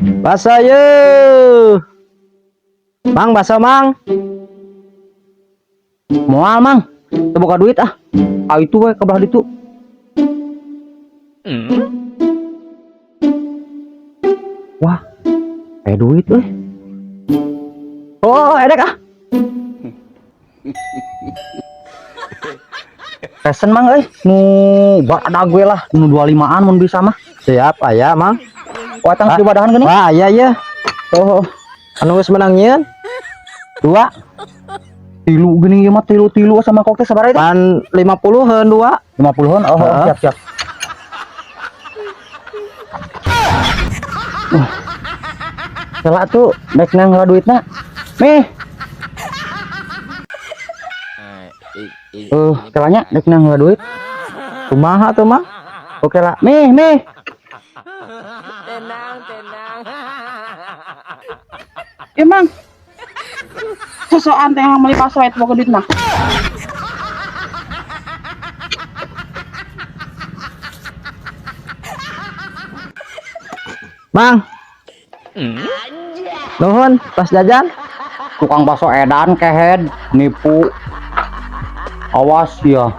Baso ye. Mang, baso, Mang. Moal, Mang. Teu boga duit ah. Ah, itu we ka belah ditu. Wah, eh duit euy. Oh, edek ah. Pesen, Mang, euy, nu badak gue lah, nu 25-an mun bisa mah. Siap, aya, Mang. Oh, etang Ah. di wadahan geuning. Wah, aya ye. Oh, oh. Anu geus menang nyieun? Dua. Tilu geuning ieu mah, tilu-tilu sama kokte sabaraha itu? Pan 50-eun dua. 50-an. Oh, oh, Heeh. siap, siap. Kela tuh, nek nang heula duitna. Nih. Kelanya nek nang heula duit. Kumaha tuh, Mang? Oke lah. Nih, nih. Tenang, tenang. Emang sosokan teh meuli baso eta boga duit mah. Mang. Nuhun, pas jajan. Tukang bakso edan kehed, nipu. Awas ya.